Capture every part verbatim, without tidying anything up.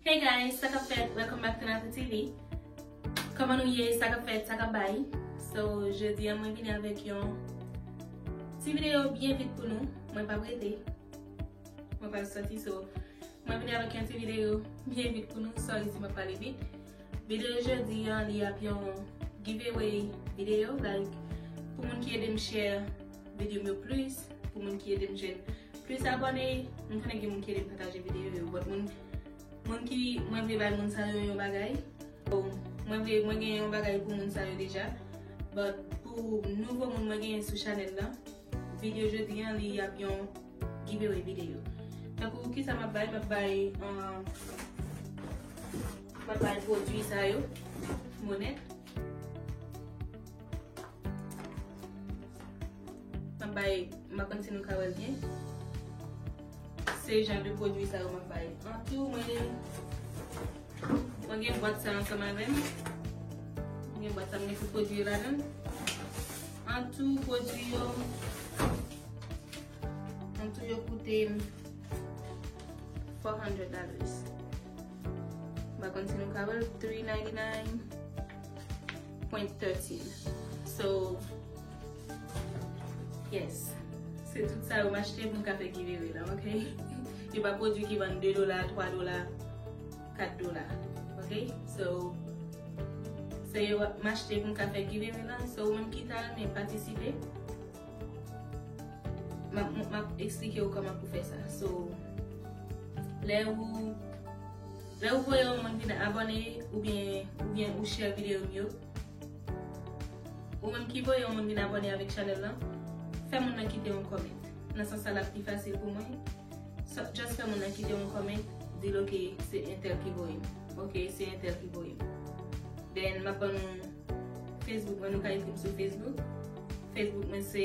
Hey guys, sa k ap fèt? Welcome back to Natou T V. Kòman nou ye? Sa k ap fèt? Sa k ap bay? So, jodi a mwen vini avèk yon ti videyo byen vit pou nou. Mwen p ap rete. Mwen pral sòti, so mwen vini avèk yon ti videyo byen vit pou nou. Sorry si mwen pale vit. Videyo jodi an, li ap yon giveaway videyo, like, pou moun ki ede m share videyo m yo plis, pou moun ki ede m jwenn plis abòne. M konnen gen moun ki ede m pataje videyo yo, but moun, moun ki, mwen vle bay moun sa yo yon bagay. Bon, mwen vle, mwen gen yon bagay pou moun sa yo deja, but pou nouvo moun mwen genyen sou chanèl la, videyo jodi an, li ap yon giveaway videyo. Tankou kisa m ap bay, m ap bay, um, m ap bay pwodui sa yo, Monèt. M ap bay, m pa konn si nou ka wè l byen. Se jan de pwodui sa yo m ap bay. An tou, mwen, mwen gen bwat sa ansanm avè m. Mwen gen bwat sa, mwen gen tout pwodui yo ladan l. An tou, pwodui yo, an tou yo koute m four hundred dollars. M pa konn si nou ka wè l, three ninety-nine point thirteen. So, yes. Se tout sa yo m achte pou m ka fè giveaway la, ok? Yo pa pwodui ki vann de dola, twa dola, kat dola, ok? So, se yo m achte pou m ka fè giveaway la. So, ou menm ki ta renmen patisipe, m ap, m ap eksplike w kòman pou fè sa. So, lè ou, lè ou voye yon moun vin abòne, oubyen, oubyen ou share videyo m yo, ou menm ki voye yon moun vin abòne avèk chanèl lan, fè moun nan kite yon comment. Nan sans sa, l ap pi fasil pou mwen. So, just fè moun nan kite yon comment, di l, ok, se entèl ki voye m. Ok, se entèl ki voye m. Then, m ap ban nou Facebook mwen, nou ka ekri m sou Facebook. Facebook mwen se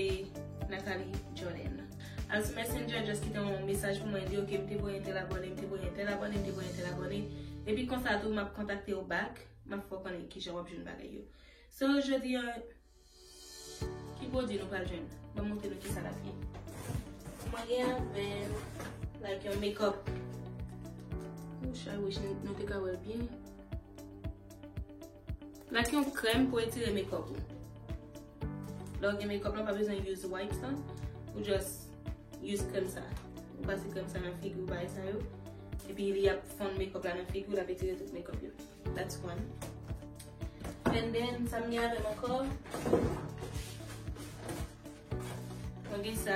Nathalie Jordan. Al sou Messenger, just kite yon mesaj pou mwen, di, ok, m te voye entèl abòne, m te voye entèl abòne, m te voye entèl abòne. Epi konsa tou, m ap kontakte w back, m ap fè w konnen kijan w ap jwenn bagay yo. So, jodi a, ki pwodui nou pral jwenn? Ban m montre nou kisa l ap ye. Mwen gen avè m, like, yon makeup. Wouch, I wish nou, nou te ka wè l byen. Like yon krèm pou etire makeup ou. Lè w gen makeup lan, pa bezwen use wipes lan. Ou just use krèm sa. Ou pase krèm sa nan figi w, bagay sa yo. Epi li ap fonn makeup la nan figi w, l ap etire tout makeup yo. That's one. And then, sa m gen avè m ankò? Mwen gen sa.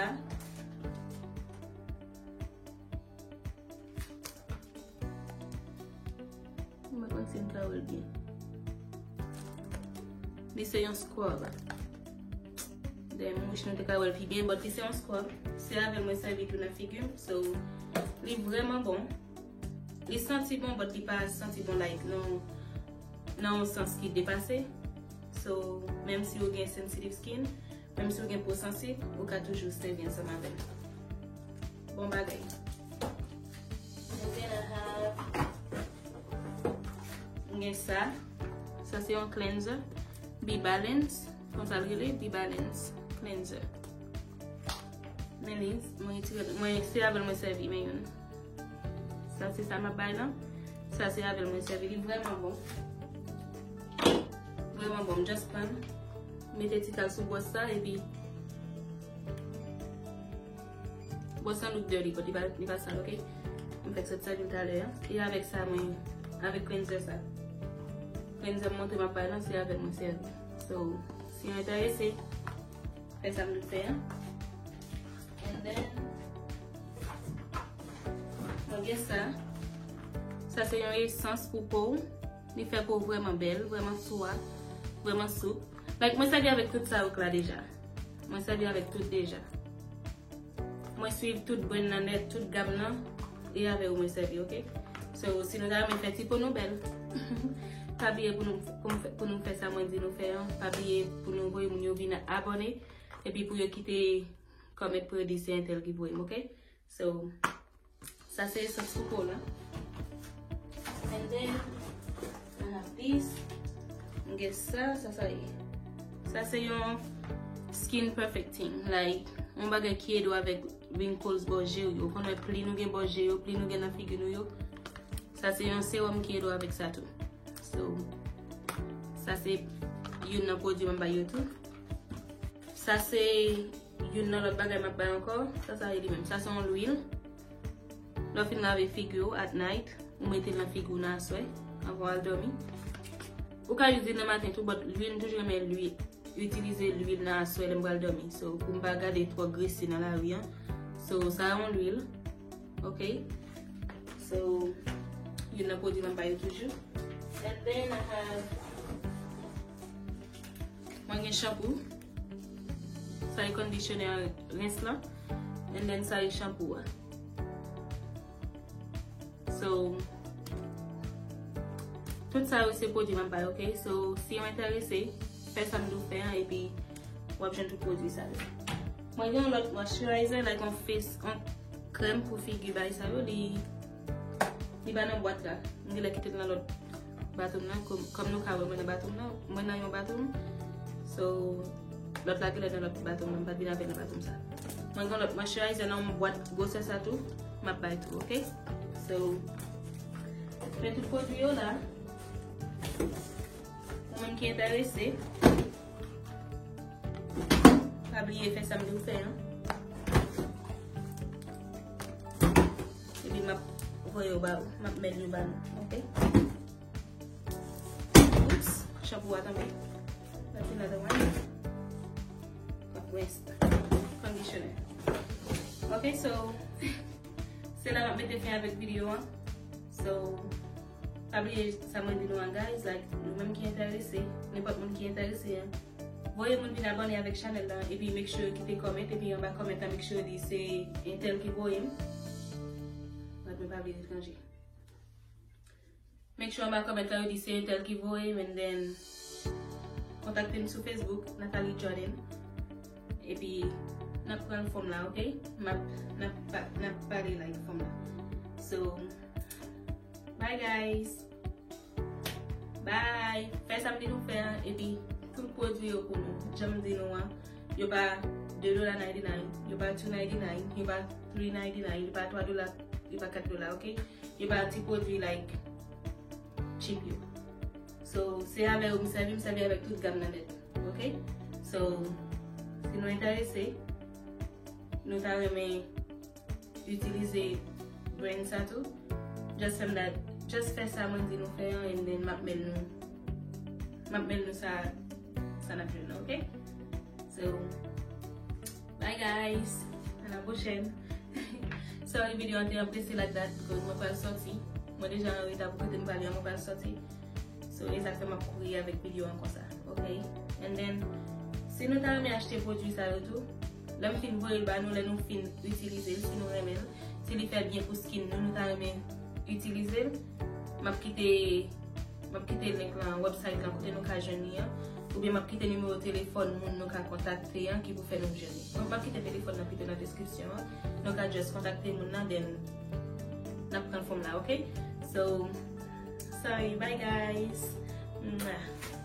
Mwen konn si m ka wè l byen. Li se yon scrub. Damn, m wish nou te ka wè l pi byen, but li se yon scrub. Se avè l mwen sèvi tou nan figi m. So, li vrèman bon. Li santi bon, but li pa santi bon, like, nan, nan yon sans ki depase. So, menm si ou gen sensitive skin, menm si ou gen po sansib, ou ka toujou sèvi ansanm avè l. Bon bagay. And then I have, m gen sa. Sa se yon cleanser. Be Balance. Konsa l rele, Be Balance cleanser. Men li, mwen itilize, mwen se avè l mwen sèvi, men youn. Sa se sa m ap bay lan. Sa se avè l mwen sèvi. Li vrèman bon. Vrèman bon. M just pran, mete ti kal sou bwòs sa, epi bwòs lan look dirty, but li pa, li pa sal, ok? M fèk sot sèvi l talè a. E avèk sa, mwen, avèk cleanser sa. Cleanser m montre m ap bay lan, se avè l mwen sèvi. So, si w enterese, fè sa m dwe fè an. And then, mwen gen sa. Sa se yon esans pou po w. Li fè po w vrèman bèl, vrèman swa, vrèman soup. Like, mwen sèvi avèk tout sa yo k la deja. Mwen sèvi avèk tout deja. Mwen swiv tout brand nan nèt, tout gam nan. E avè yo mwen sèvi, ok? So, si nou ta renmen fè ti po nou bèl, pa bliye pou nou, pou nou fè, pou nou fè sa mwen di nou fè an. Pa bliye pou nou voye moun yo vin abòne. Epi pou yo kite comment pou yo di se entèl ki voye m, ok? So, sa se esans pou po la. And then, I have this. M gen sa, sa, sa ye. Sa se yon skin perfecting. Like, yon bagay ki ede w avèk wrinkles bò je w yo. Ou konn wè pli nou gen bò je yo, pli nou gen nan figi nou yo. Sa se yon sewòm ki ede w avèk sa tou. So, sa se youn nan pwodui m ap bay yo tou. Sa se youn nan lòt bagay m ap bay ankò. Sa, sa ye li menm. Sa se yon lwil. Lè w fin lave figi w at night, ou mete l nan figi w nan aswè, anvan w al dòmi. Ou ka itilize l nan maten tou, but lwil, m toujou renmen lwil, itilize lwil nan aswè lè m pral dòmi. So, pou m pa gade twò grese nan lari an. So, sa yon lwil. Ok? So, youn nan pwodui m ap bay yo toujou. And then I have, mwen gen shampoo. Sa e kondisyonè rens lan. And then sa e shampoo a. So, tout sa yo se pwodui m ap bay, ok? So, si w enterese, fè sa m di w fè an, epi w ap jwenn tout pwodui sa yo. Mwen gen yon lòt moisturizer, like yon face, yon krèm pou figi bay sa yo, li, li pa nan bwat la. M genlè kite l nan lòt bathroom nan, kòm, kòm nou ka wè mwen nan bathroom nan, mwen nan yon bathroom. So, lòt la genlè nan lòt bathroom nan, m pa t vin avè l nan bathroom sa. Mwen gen lòt moisturizer nan yon bwat gwosè sa tou, m ap bay tou, ok? So, men tout pwodui yo la. Pou moun ki enterese, pa bliye fè sa m di w fè an. Epi m ap voye yo ba ou, m ap mail yo ba nou, ok? Oops, shampoo a tonbe. That's another one. Rinse. Conditioner. Ok, so, se la m ap mete fen avèk videyo an. So, pa bliye sa mwen di nou an, guys, like, nou menm ki enterese, nenpòt moun ki enterese, voye moun vin abòne avèk chanèl la, epi make sure kite comment, epi anba comment la, make sure di se entèl ki voye m. But mwen pa vle etranje. Make sure anba comment la yo di se entèl ki voye m, and then kontakte m sou Facebook, Nathalie Jordan. Epi, n ap pran fòm la, ok? M ap, n ap pa-, n ap pale like fòm la. So, bye guys. Bye. Fè sa m di nou fè an, epi tout pwodui yo pou nou. Jan m di nou an, yo pa de dola ninety-nine, yo pa two ninety-nine, yo pa three ninety-nine, yo pa twa dola, yo pa kat dola, ok? Yo pa ti pwodui like cheap yo. So, se avè yo m sèvi, m sèvi avèk tout gam nan nèt. Ok? So, si nou enterese, nou ta renmen itilize brand sa tou, just fè m dat, just fè sa mwen di nou fè an, and then m ap mail nou, m ap mail nou sa, sa n ap jwenn nan, ok? So, bye guys, à la prochaine. Sorry, videyo an te anprese like that, because mwen pral sòti. Mwen deja an reta pou kote m prale an, mwen pral sòti. So, e sa k fè m ap kouri avèk videyo an konsa, ok? And then, si nou ta renmen achte pwodui sa yo tou, lè m fin voye l ba nou, lè nou fin itilize l, si nou renmen l, si li fè byen pou skin nou, nou ta renmen itilize l, m ap kite, m ap kite link lan, website lan, kote nou ka jwenn li an, oubyen m ap kite nimewo telefòn moun nou ka kontakte an ki pou fè nou jwenn li. Donk, m ap kite telefòn nan pito nan deskripsyon an. Nou ka just kontakte moun nan, then n ap pran fòm la, ok? So, sorry, bye guys. Mwah.